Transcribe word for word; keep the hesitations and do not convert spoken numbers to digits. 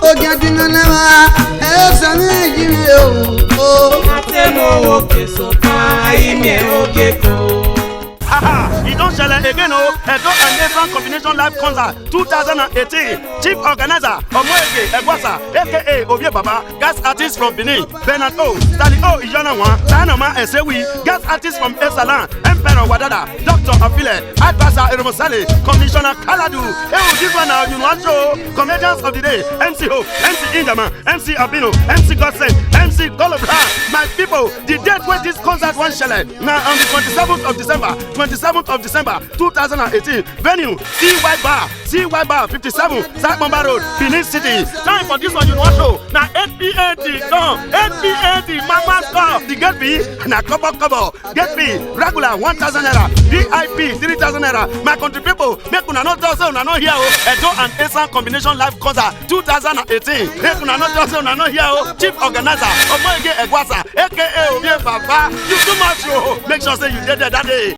Oge adịnala ma eze na-eji m ewu o. Atenu oke sota ime oge ko. Aha! E don shele again o! Edo and Esan Combination Live Concert two thousand and eighteen. Chief organizer Omoyege Egwasa aka Obie Baba, gas artist from Benin, Bernard O, Stanley O Iyonanwa, Tanoma Esewi, gas artist from Esalan, Emperor Wadada, Doctor Afile, Adbasa Eromosale, Commissioner Kaladu. Hey, this one now you want show. Comedians of the day, M C Hope, M C Ingama, M C Abino, M C Godson, M C Golobra. My people, the date when this concert wan shele na on the twenty-seventh of December, twenty-seventh of December two thousand and eighteen. Venue, C Y Bar, C Y Bar fifty-seven, Sakmomba Road, Benin City. Time for this one you wan show na eight P M till dawn, eight P M till mama stop. The gate fee na kobo kobo. Gate fee regular one thousand naira, V I P three thousand naira. My country people, make una no talk say una no hear o. Edo and Esan Combination Live Concert two thousand and eighteen. Make una no talk say una no hear o. Chief organizer Omoyege Egwasa aka Obie Baba. You too much o. Make sure say you dey there that day.